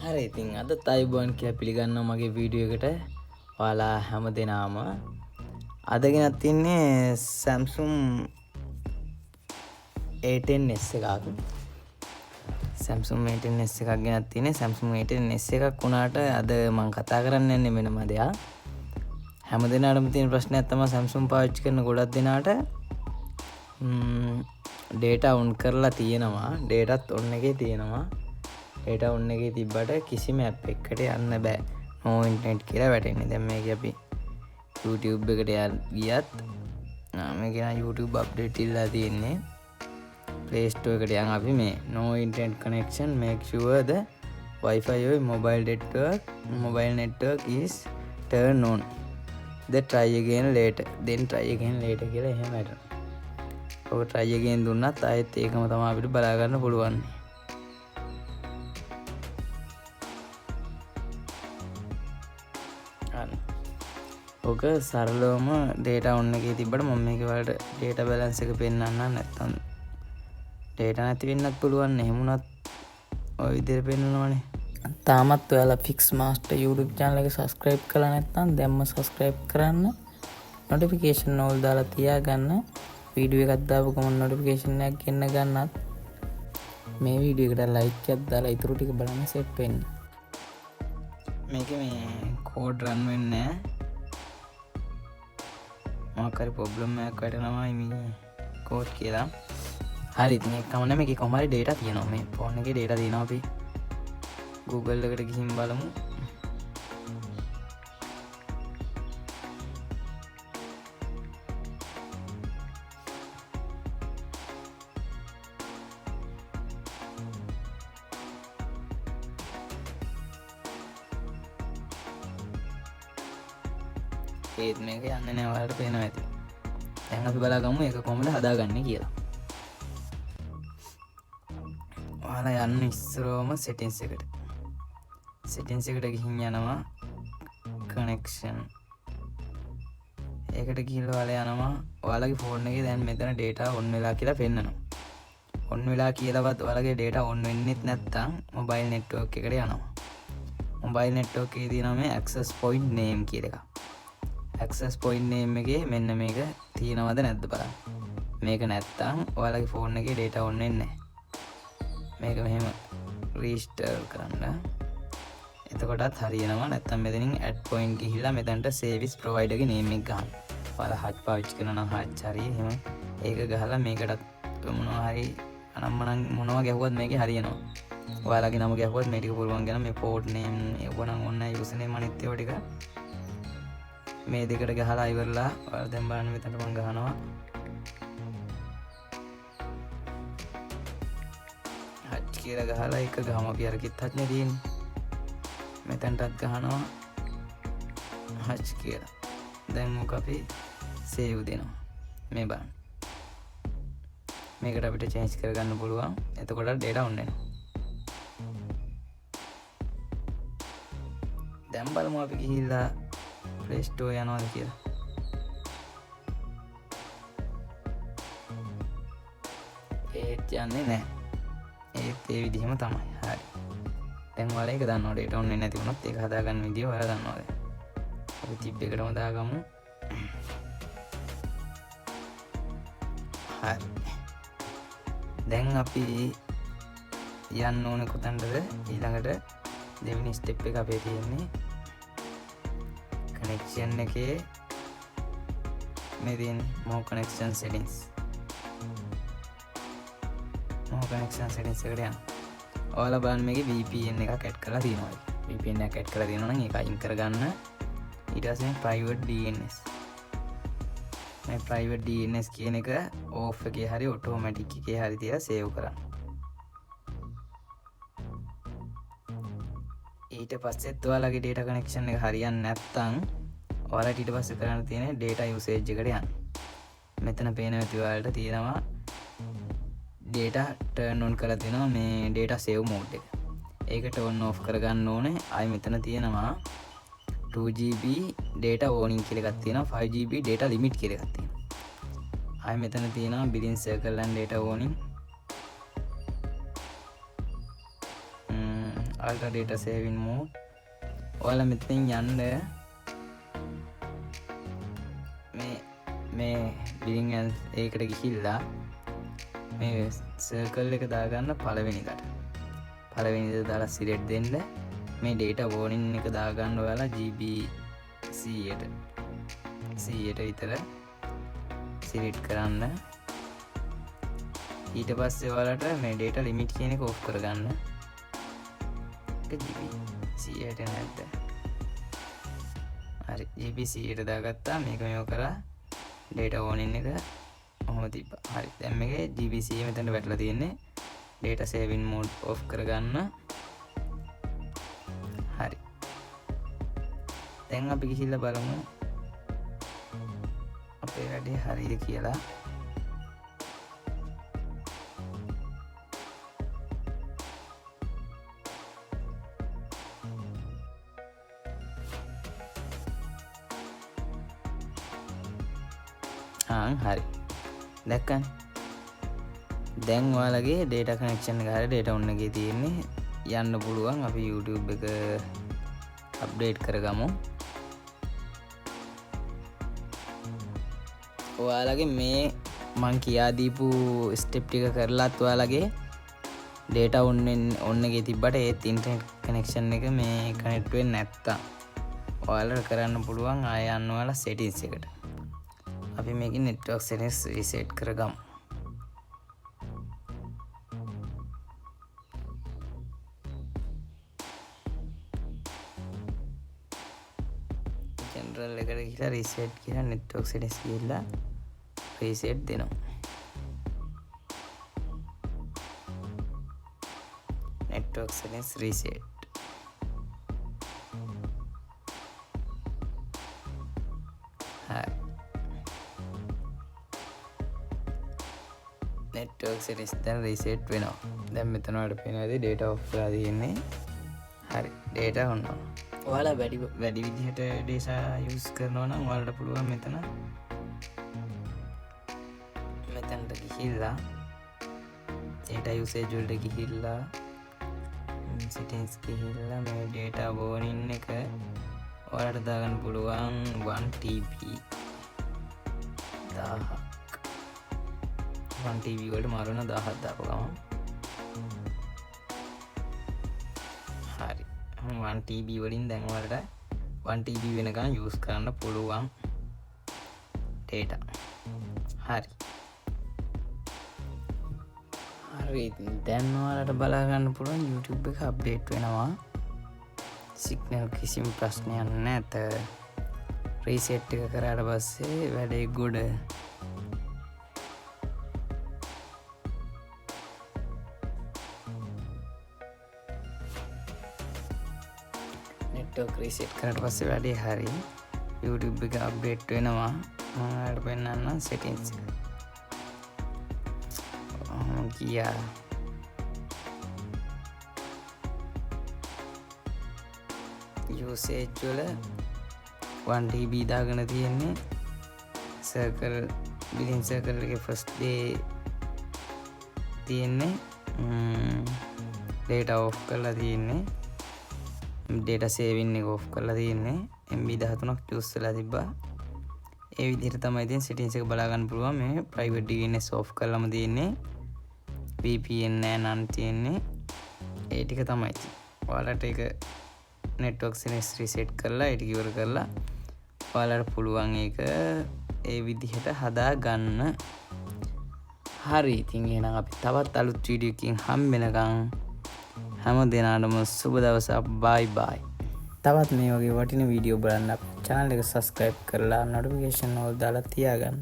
හරි, ඉතින් අදත් ආයුබෝවන් කියලා පිළිගන්නවා මගේ වීඩියෝ එකට ඔයාලා හැම දෙනාම. අද ගෙනත් තින්නේ Samsung A10s එකක්. Samsung A10s එකක් ගෙනත් තින්නේ. Samsung A10s එකක් වුණාට අද මං කතා කරන්න යන්නේ වෙනම දෙයක්. හැම දෙනාටම තියෙන ප්‍රශ්නයක් තමයි Samsung පාවිච්චි කරන ගොඩක් දෙනාට ඩේටා ඔන් කරලා තියෙනවා, ඩේටාත් ඔන් එකේ තියෙනවා. ඩේටා ඔන් එකේ තිබ්බට කිසිම ඇප් එකකට යන්න බෑ, නෝ ඉන්ටර්නෙට් කියලා වැටෙන්නේ. දැන් මේක අපි YouTube එකට ගියත්, මේක නම් YouTube update ඉල්ලලා තියෙන්නේ. Play Store එකට යන් අපි මේ no internet connection, make sure the Wi-Fi or mobile network is turn on, the try again later, then try again later කියලා එහෙම වැටෙනවා. ඔක try again දුන්නත් ආයෙත් ඒකම තමයි අපිට බලා ගන්න පුළුවන්. ඔක සරලවම ඩේටා ඔන් එකේ තිබ්බට මම මේක ඔයාලට ඩේටා බැලන්ස් එක පෙන්නන්නම්, නැත්තම් ඩේටා නැති වෙන්නත් පුළුවන්. එහෙම වුණත් ඔය විදිහට පෙන්නනවනේ. තාමත් ඔයාලා Fix Master YouTube channel එක subscribe කරලා නැත්නම් දැන්ම subscribe කරන්න, notification all දාලා තියාගන්න. වීඩියෝ එකක් දාපු ගමන් notification එකක් ගෙන්න ගන්නත් මේ වීඩියෝ එකට like එකක් දාලා ඉතුරු ටික බලන්න සෙට් වෙන්න. මේකේ මේ කෝඩ් රන් වෙන්නේ නෑ, මොකක් හරි ප්‍රොබ්ලම් එකක් වැටෙනවා මේ කෝඩ් කියලා. හරි, ඉතින් ඒක කමන්නේ. මේකේ කොහොම හරි ඩේටා තියෙනවා, මේ ෆෝන් එකේ ඩේටා තියෙනවා. අපි Google එකට ගිහින් බලමු. ඒත් මේක යන්නේ නෑ, ඔයාලට පේනවා ඇති. දැන් අපි බලාගමු ඒක කොහොමද හදාගන්නේ කියලා. ඔයාලා යන්න ඉස්සරවම settings එකට. Settings එකට ගිහින් යනවා connection. ඒකට ගිහිල්ලා ඔයාලා යනවා ඔයාලගේ ෆෝන් එකේ දැන් මෙතන data on වෙලා කියලා පෙන්නනවා. ඔන් වෙලා කියලාවත් ඔයාලගේ data on වෙන්නෙත් නැත්තම් mobile network එකට යනවා. Mobile network එකේ තියෙනවා මේ access point name කියලා එකක්. Access point name එකේ මෙන්න මේක තියෙනවද නැද්ද බලන්න. මේක නැත්තම් ඔයාලගේ ෆෝන් එකේ data on වෙන්නේ නැහැ. මේක මෙහෙම රීස්ටෝර් කරන්න. එතකොටත් හරියනවා. නැත්තම් මෙතනින් add point ගිහිල්ලා මෙතනට service provider ගේ name එක ගහන්න. ඔයාලා Hutch පාවිච්චි කරනවා නම් Hutch හරි එහෙම ඒක ගහලා මේකටත් මොනවා හරි අනම්මනම් මොනවා ගැහුවත් මේකේ හරියනවා. ඔයාලගේ නම ගැහුවත් මේ ටික පුළුවන් ගැන මේ port name ඒව නම් ඕන නැහැ, user name අනිත් ඒවා ටික මේ දෙකට ගහලා ඉවරලා ඔයාලා දැන් බලන්න මෙතනට මං ගහනවා Hutch කියලා ගහලා එක ගහමු. අපි අරකිත් Hutch නේ තියෙන්නේ. මෙතනටත් ගහනවා Hutch කියලා. දැන් මොක අපි සේව් දෙනවා. මේ බලන්න. මේකට අපිට චේන්ජ් කරගන්න පුළුවන්. එතකොට ඩේටා ඔන් වෙනවා. දැන් බලමු අපි ගිහිල්ලා Play Store යනවාද කියලා. ඒත් යන්නේ නැහැ. ඒත් ඒ විදිහම තමයි. හරි. දැන් ඔයාලා ඒක දන්නවා. ඩේටා ඔන් වෙන්නේ නැති වුණොත් ඒක හදාගන්න විදිය ඔයාලා දන්නවා දැන්. අපි චිප් එකටම දාගමු. හරි. දැන් අපි යන්න ඕනේ කොතනටද? ඊළඟට දෙවෙනි ස්ටෙප් එක අපේ තියෙන්නේ කනෙක්ෂන් එකේ මේ තියෙන more connection settings. More connection settings එකට යන්න. ඔයාලා බලන්න මේකේ VPN එකක් ඇඩ් කරලා තියෙනවා. VPN එකක් ඇඩ් කරලා තියෙනවා නම් ඒක අයින් කරගන්න. ඊට පස්සේ මේ private DNS. මේ private DNS කියන එක off එකේ හරි automatic එකේ හරි තියලා save කරන්න. ඊට පස්සෙත් ඔයාලගේ data connection එක හරියන්නේ නැත්නම් ඔයාලට ඊට පස්සේ කරන්න තියෙන්නේ data usage එකට යන්න. මෙතන පේන ඇති ඔයාලට තියෙනවා data turn on කරලා තියෙනවා මේ data save mode එක. ඒක turn off කරගන්න ඕනේ. ආයි මෙතන තියෙනවා 2GB data warning කියලා එකක් තියෙනවා, 5GB data limit කියලා එකක් තියෙනවා. ආයි මෙතන තියෙනවා billing circle and data warning. Ultra data saving mode. ඔයාලා මෙතනින් යන්න මේ මේ බිලින් ඒකට ගිහිල්ලා මේ සර්කල් එක දාගන්න පළවෙනිකට. පළවෙනිද දාලා සිලෙක්ට් දෙන්න. මේ ඩේටා වෝනින් එක දාගන්න ඔයාලා GB 100ට විතර සිලෙක්ට් කරන්න. ඊට පස්සේ ඔයාලට මේ ඩේටා ලිමිට් කියන එක ඔෆ් කරගන්න. එක GB 100ට නැද්ද? හරි, GB 100ට දාගත්තා. මේක මේව කරා ඩේටා වෝනින් එක ඔහොම තිබ්බා. හරි, දැන් මේකේ GB 100 මෙතනට වැටලා තියෙන්නේ. ඩේටා සේවින් මෝඩ් ඔෆ් කරගන්න. හරි, දැන් අපි ගිහිල්ලා බලමු අපේ වැඩේ හරිද කියලා. හරි, දැක්කනේ. දැන් ඔයාලගේ ඩේටා කනෙක්ෂන් එක හරි ඩේටා ඔන් එකේ තියෙන්නේ. යන්න පුළුවන්. අපි YouTube එක අප්ඩේට් කරගමු. ඔයාලගේ මේ මං කියා දීපු ස්ටෙප් ටික කරලත් ඔයාලගේ ඩේටා ඔන් එකේ තිබ්බට ඒත් ඉන්ටර්නෙට් කනෙක්ෂන් එක මේ කනෙක්ට් වෙන්නේ නැත්තම් ඔයාලට කරන්න පුළුවන් ආය යන්න ඔයාලා සෙටින්ස් එකට. අපි මේකේ නෙට්වර්ක් සෙටින්ස් රීසෙට් කරගමු. ජෙනරල් එකට ගිහලා රීසෙට් කියලා නෙට්වර්ක් සෙටින්ස් ගිහලා රීසෙට් දෙනවා. Network settings reset. හරි. නෙට්වර්ක් සෙටින්ස් දැන් රීසෙට් වෙනවා. දැන් මෙතන ඔයාලට පේනවා ඇති ඩේටා ඔෆ් වෙලා තියෙන්නේ. හරි, ඩේටා ඔන් වෙනවා. ඔයාලා වැඩි විදිහට ඩේටා යූස් කරනවා නම් ඔයාලට පුළුවන් මෙතනට ගිහිල්ලා ඩේටා යූසේජ් වලට ගිහිල්ලා සෙටින්ස් ගිහිල්ලා මේ ඩේටා වෝනින් එක ඔයාලට දාගන්න පුළුවන් 1 TB 1000ක්. 1 TB වලට මාරු වෙන 1000ක් දාපු ගමන්. හරි, 1 TB වලින් දැන් ඔයාලට 1 TB වෙනකන් යූස් කරන්න පුළුවන් ඩේටා. හරි. හරි, ඉතින් දැන් ඔයාලට බලා ගන්න පුළුවන් YouTube එක අප්ඩේට් වෙනවා. සිග්නල් කිසිම ප්‍රශ්නයක් නැත. රීසෙට් එක කරාට පස්සේ වැඩේ ගොඩ. නෙට්වර්ක් රීසෙට් කරාට පස්සේ වැඩේ හරි. YouTube එක අප්ඩේට් වෙනවා. මම ඔයාලට පෙන්නන්නම් සෙටින්ස් එක. ඔහොම ගියා. යූසේජ් වල 1 TB දාගෙන තියෙන්නේ. බිලින් සර්කල් එකේ ෆස්ට් ඩේ තියෙන්නේ. ඩේටා ඔෆ් කරලා තියෙන්නේ. ඩේටා සේවින් එක ඔෆ් කරලා තියෙන්නේ. MB දහතුනක් යූස් වෙලා තිබ්බා. ඒ විදිහට තමයි ඉතින් සෙටින්ස් එක බලා ගන්න පුළුවන්. මේ ප්‍රයිවට් DNS off කරලම තියෙන්නේ. VPN නෑ නන් තියෙන්නේ. ඒ ටික තමයි ඉතින්. ඔයාලට ඒක නෙට්වර්ක් සෙටින්ස් රීසෙට් කරලා ඒ ටික ඉවර කරලා ඔයාලට පුළුවන් ඒක ඒ විදිහට හදා ගන්න. හරි, ඉතින් එහෙනම් අපි තවත් අලුත් වීඩියෝ එකකින් හම්බ වෙනකන් හැම දෙනාටම සුබ දවසක්. බයි බයි. තවත් මේ වගේ වටින වීඩියෝ බලන්න අපේ channel එක subscribe කරලා notification all දාලා තියාගන්න.